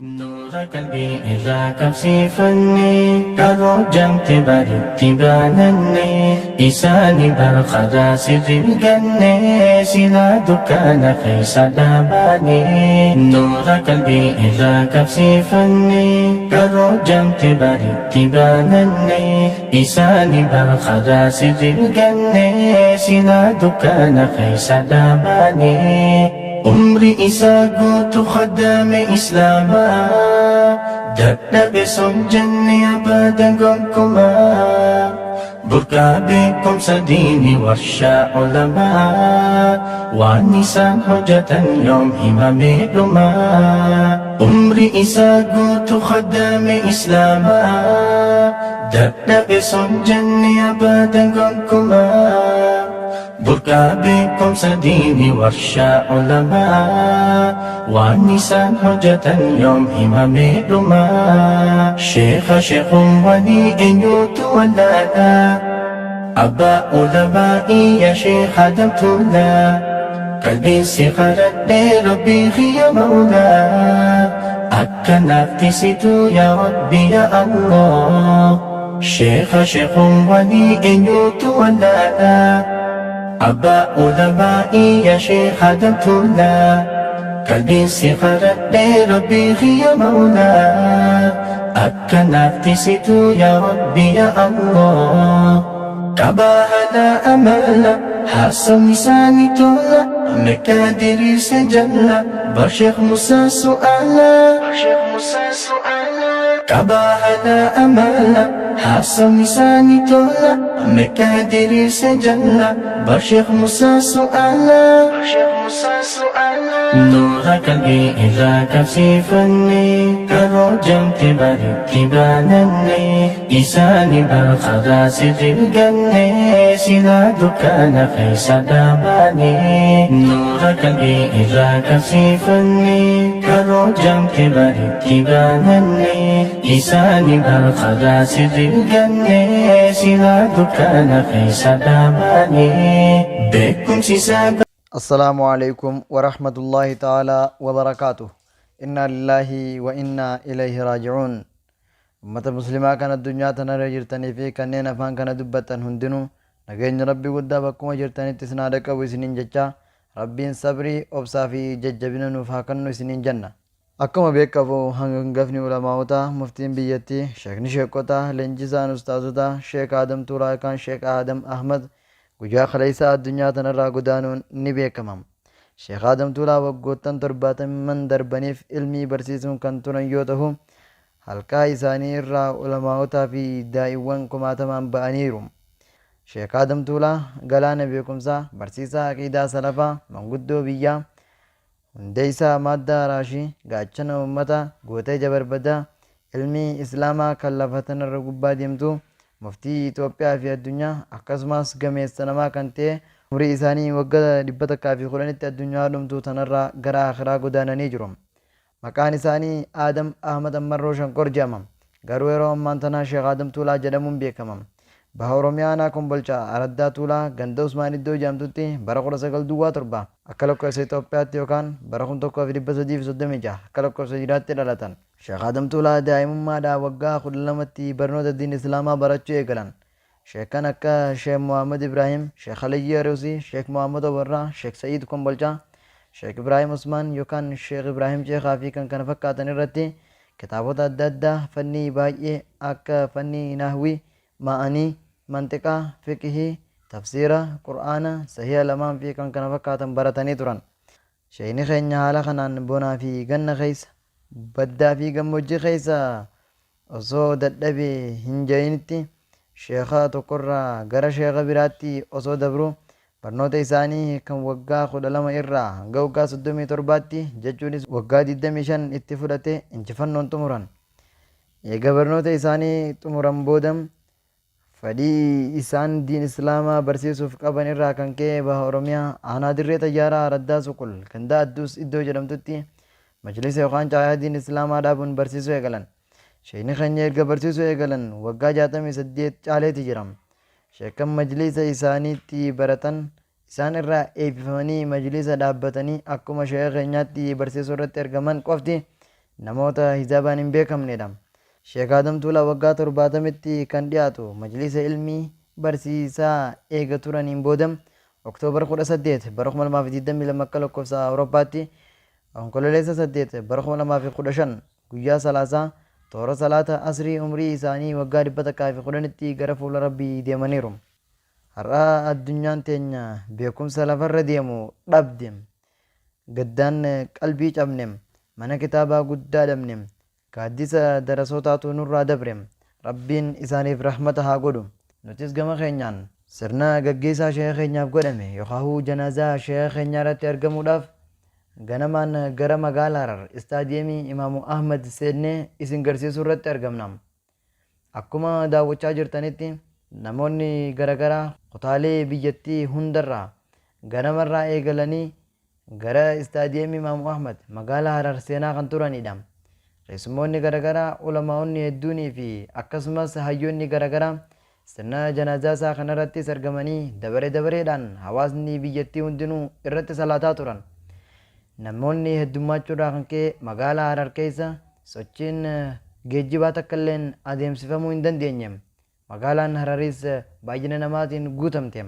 Nuura qalbii irraa qabsiifanne Qaroo jamte baritti baananne Isaani bar karaa sirri ganne Silaa dukkana keessa dhaabaane Nuura qalbii irraa qabsiifanne Qaroo jamte baritti baananne Isaani bar karaa sirri ganne Silaa dukkana keessa dhaabaane Umri isaa guutu khadame islaamaa Dadhabe son jenne abadan gonkumaa Burqaa beekumsa diini warshaa ulamaa Waan isaan hojjetan yoom himamee dhumaa Umri isaa guutu khadame islaamaa Dadhabe son jenne abadan gonkumaa Burqaa beekumsa diini warshaa ulamaa Waan isaan hojjetan yoom himamee dhumaa Sheekha sheekumwanii eenyutu wallaalaa Abbaa ulamaa'ii yaa sheekha damtuulaa Qalbiin si kadhadhee rabbii kiyya mawlaa Akka naaf tisitu yaa rabbi yaa Allah Sheekha sheekumwanii eenyutu wallaalaa Abbaa ulamaa'ii yaa sheekha damtuulaa Qalbiin si kadhadhee rabbii kiyya mawlaa Akka naaf tisitu yaa rabbi yaa Allah Qabaa haala amala haasawni isaanii tola Meeqa diriirse jalla bar Sheekh Musaa su'aala Qabaa haala amala haasawni isaanii tola Meeqa diriirse jalla bar Sheekh Musaa su'aala Nuura qalbii irraa qabsiifanne Qaroo jamte baritti baananne Isaani bar karaa sirri ganne Silaa dukkana keessa dhaabaane Nuura qalbii irraa qabsiifanne Qaroo jamte baritti baananne Isaani bar karaa sirri ganne Silaa dukkana keessa dhaabaane Beekumsi isaa Assalaamu alaikum warahmatullaahi ta'aalaa wabarakaatuh. Innaa lillaahi wa innaa ilayhi raaji'uun. Ummata muslimaa kan addunyaa tanarra jirtanii fi kanneen afaan kana dubbattan hundinuu nageenyi Rabbi guddaa bakkuma jirtanitti isin haa dhaqqabu isiniin jechaa Rabbiin sabrii, obsaa fi jajjabina nuuf haa kannu isiniin jenna. Akkuma beekamu hangafni ulamaa'otaa, muftiin biyyattii, sheekni sheekkotaa, leenjisaan ustaazotaa Sheek Aadam Tuulaa yookaan Sheek Aadam Ahmad guyyaa kaleessaa addunyaa tanarraa godaanuun ni beekama. Sheekh Aadam Tuulaa waggoottan 70n darbaniif ilmii barsiisuun kan turan yoo tahu, Halqaa isaanii irraa ulamaa'otaa fi daa'iiwwan kumaatamaan ba'aniiru. Sheek Aadam Tuulaa galaana beekumsaa, barsiisaa aqiidaa salafaa, manguddoo biyyaa, hundeessaa maaddaa Raashii, gaachana ummataa, goota ija barbadaa, ilmii Islaamaa kan lafa tanarra gubbaa deemtu, muftii Itoophiyaa fi addunyaa, akkasumas gameessa namaa kan ta'e umrii isaanii wagga 110tti addunyaa dhumtuu tanarraa gara aakhiraa godaananii jiru. Maqaan isaanii Aadam Ahmad Ammarroo Shankor jedhama. Garuu yeroo ammaan tanaa Sheekh Aadam Tuulaa jedhamuun beekama. Baha Oromiyaa Aanaa Kombolchaa, Araddaa Tuulaa, Ganda Usmaan Iddoo jedhamtutti bara 19 duwwaa 7 akka lakkoofsa Itoophiyaatti yookaan bara 1336 akka lakkoofsa Hijraatti dhalatan. Sheekh Aadam Tuulaa daa'imummaadhaa waggaa 12tti barnoota diin Islaamaa barachuu eegalan. Sheekkan akka Sheekh Muhammad Ibraahim, Sheekh Aliyyii Aruusii, Sheekh Muhammad Obarraa, Sheekh Sa'iid Kombolchaa, Sheekh Ibraahim Usmaan yookaan Sheekh Ibraahim Ceekhaa fi kkf irratti kitaabota adda addaa fannii baay'ee akka fannii Nahwii, Ma'anii, Manxiqaa, Fiqhii, Tafsiira, Qur'aana, Sahiha lamaan fi kkf baratanii turan. Sheekni keenya haala kanaan bonaa fi ganna keessa, baddaa fi gammoojjii keessa Osoo dadhabe hin ja'initti sheekha tokkorraa gara sheekha biraatti osoo dabruu barnoota isaanii kan waggaa 12 irraa hanga waggaa 37tti jechuunis waggaa 25 itti fudhate injifannoon xumuran. Eega barnoota isaanii xumuran booda Fedhii isaan diin Islaamaa barsiisuuf qaban irraa kan ka'e Baha Oromiyaa Aanaa Dirree Xayyaaraa Araddaa Suqul ganda Adduus iddoo jedhamtutti Majlisa yookaan caayaa diin Islaamaa dhaabuun barsiisuu eegalan. Sheekni keenya erga barsiisuu eegalan waggaa 68 caaleeti jira. Sheekkan majlisa isaaniitti baratan isaan irraa eebbifamanii majlisa dhaabbatanii akkuma sheeka keenyaatti barsiisuu irratti argaman qofti namoota hijaabaan hin beekamneedha. Sheek Aadam Tuulaa waggaa 70tti kan dhiyaatu majliisa ilmii barsiisaa eega turaniin booda October 18 bara 2022 akka lakkoofsa Awurooppaatti Onkololeessa 8 bara 2015 guyyaa Salaasaa toora salaata Asrii umrii isaanii waggaa 110tti gara fuula Rabbii deemaniiru. Har'a addunyaan teenya beekumsa lafarra deemu dhabde. Gaddaan qalbii cabne. Mana kitaabaa guddaa dhabne. Gaaddisa darasootaatu nurraa dabre. Rabbiin isaaniif rahmata haa godhu. Nutis gama keenyaan sirna gaggeessaa sheekha keenyaaf godhame yookaahuu janaazaa sheekha keenyaa irratti argamuudhaaf ganamaan gara magaala Harar istaadiyeemii Imaamu Ahmad seennee isin garsiisuu irratti argamna. Akkuma daawwachaa jirtanitti namoonni garagaraa kutaalee biyyattii hundarraa ganamarraa eegalanii gara Istaadiyeemii Imaamu Ahmad magaalaa Harar seenaa kan turaniidha. Keessummoonni garagaraa, ulamaa'onni hedduunii fi akkasumas hayyoonni garagaraa sirna janaazaa isaa kanarrattis argamanii dabare dabareedhaan hawaasni biyyattii hundinuu irratti salaataa turan. Namoonni heddummaachuurraa kan ka'e magaalaa Harar keessa sochiin geejjibaa takkalleen adeemsifamuu hin dandeenye. Magaalaan Hararis baay'ina namaatiin guutamte.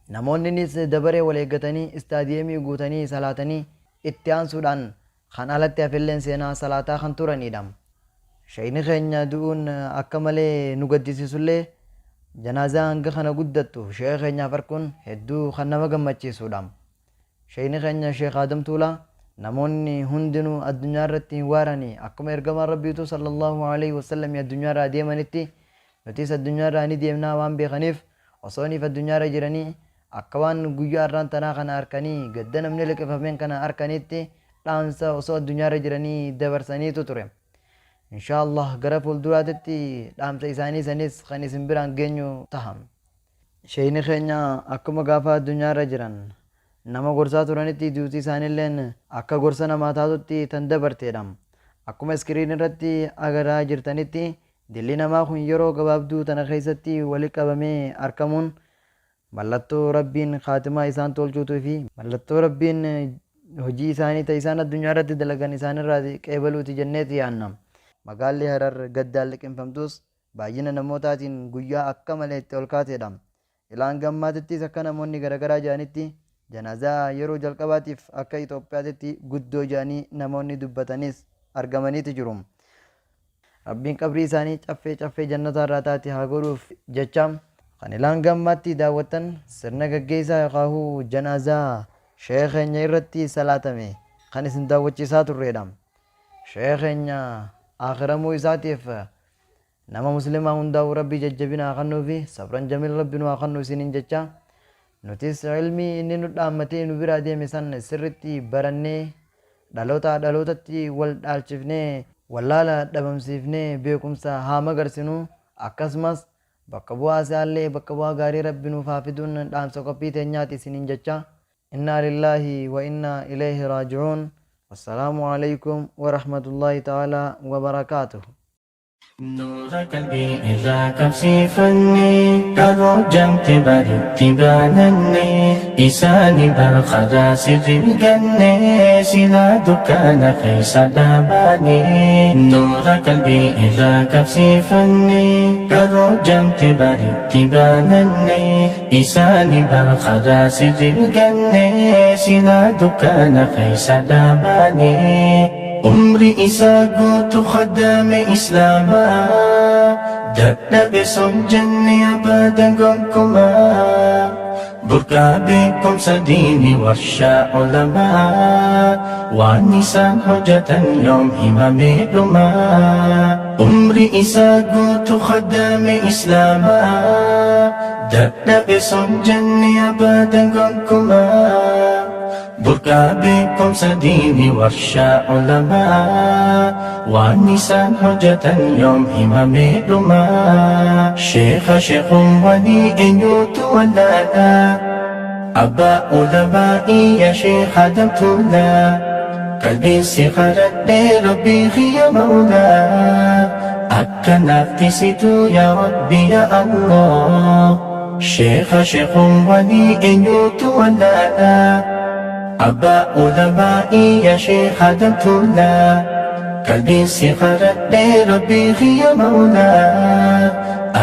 Namoonninis dabaree wal eeggatanii istaadiyeemii guutanii salaatanii itti aansuudhaan kan alatti hafelleen seenaa salaataa kan turaniidha. Sheeyni keenya du'uun akka malee nu gaddisiisullee janaazaa hanga kana guddattu sheekha keenyaaf arkuun hedduu kan nama gammachiisuudha. Sheeyni keenya Sheekh Aadam Tuulaa namoonni hundinuu addunyaa irratti hin waaranii akkuma ergamaan Rabbiituu sallallaahu aleyhi wasallami addunyaa irraa deemanitti nutis addunyaa irraa ni deemnaa waan beekaniif osooniif addunyaa irra jiranii akka waan guyyaa arraan tanaa kana arkanii gadda namni liqifameen kana arkaniitti dhaamsa osoo addunyaa irra jiranii dabarsaniitu ture. Inshaa Allah gara fuulduraatitti dhaamsa isaanii sanis kan isin biraan geenyu taha. Sheeyni keenya akkuma gaafa addunyaa irra jiran nama gorsaa turanitti duuti isaanilleen akka gorsa namaa taatutti tan dabarteedha. Akkuma iskiriin irratti agaraa jirtanitti dilli namaa kun yeroo gabaabduu tana keessatti wali qabamee arkamuun mallattoo Rabbiin khaatimaa isaan tolchuutuu fi mallattoo Rabbiin hojii isaanii ta isaan addunyaa irratti dalagan isaanirraa qeebaluuti jenneeti yaanna. Magaalli Harar gaddaan liqimfamtus baay'ina namootaatiin guyyaa akka malee itti ol kaateedha. Ilaa hanga ammaatittis akka namoonni garagaraa jedhanitti janaazaa yeroo jalqabaatiif akka Itoophiyaatitti guddoo jedhanii namoonni dubbatanis argamaniiti jiru. Rabbiin qabrii isaanii caffee caffee jannataa irraa taate haa godhuuf jecha kan ilaa hanga ammaatti daawwattan sirna gaggeessaa yookaahuu janaazaa sheekha keenya irratti salaatame kan isin daawwachiisaa turreedha. Sheekha keenya aakhiramuu isaatiif Nama muslimaa hundaa'uu rabbii jajjabina haa kannuufi sabran jamiil rabbi nu haa kannu isiniin jechaa nutis ilmii inni nu dhaammatee nu biraa deeme san sirritti barannee dhalootaa dhalootatti wal dhaalchifnee wallaala dhabamsiifnee beekumsa haa magarsinuu akkasumas bakka bu'aa isaallee bakka bu'aa gaarii rabbi nuuf haa fiduun dhaamsa qophii teenyaati isiniin jechaa Innaa lillaahi wa innaa ilayhi raaji'uun Wassalaamu Aleykum warahmatullaahi ta'aalaa wabarakaatuhu. Nuura qalbii irraa qabsiifanne Qaroo jamte baritti baananne Isaani bar karaa sirrii ganne Silaa dukkaana keessa dhaabaane Nuura qalbii irraa qabsiifanne Qaroo jamte baritti baananne Isaani bar karaa sirrii ganne Silaa dukkaana keessa dhaabaane Umri isaa guutu khadame islaamaa Dadhabe son jenne abadan gonkumaa Burqaa beekumsa diini warshaa ulamaa Waan isaan hojjatan yoom himamee dhumaa Umri isaa guutu khadame islaamaa Dadhabe son jenne abadan gonkumaa Burqaa beekumsa diini warshaa ulamaa Waan isaan hojjatan yoom himamee dhumaa Sheekha sheekhumwanii eenyutu wallaala Abbaa ulamaa'ii yaa sheekha Adamtuulaa Qalbiin si kadhadhee Rabbii kiyya mawlaa Akka naaf tisitu yaa Rabbi yaa Allah Sheekha sheekhumwanii eenyutu wallaala Abbaa ulamaa'ii yaa sheekha Adamtuulaa Qalbiin si kadhadhee Rabbii kiyya mawlaa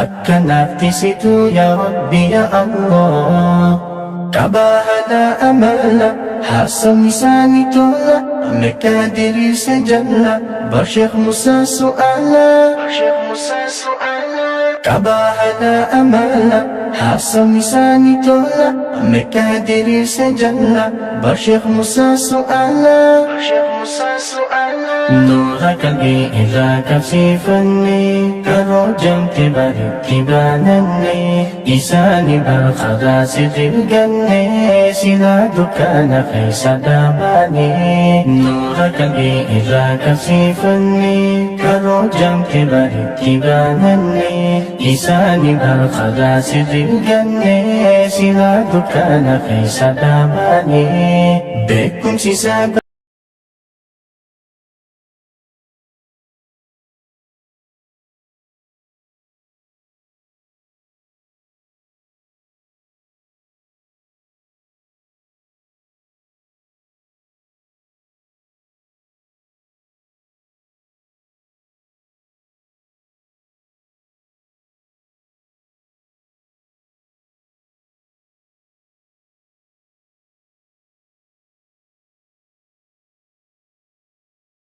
Akka naaf tisitu yaa Rabbi yaa Allah Qabaa haala amala haasawni isaanii tola Meekkaa diriirse jalla bar Sheekh Musaa su'aala Qabaa haala amala haasawni isaanii tola Meekkaa diriirse jalla bar Sheekh Musaa su'aala Nuura qalbii irraa qabsiifanne Karoo jamte baritti baananne Isaani bar karaa sirri arganne Silaa dukkana keessa dhaabaane Nuura qalbii irraa qabsiifanne Karoo jamte baritti baananne Isaani bar karaa sirri arganne Silaa dukkana keessa dhaabaane Beekumsi isaa.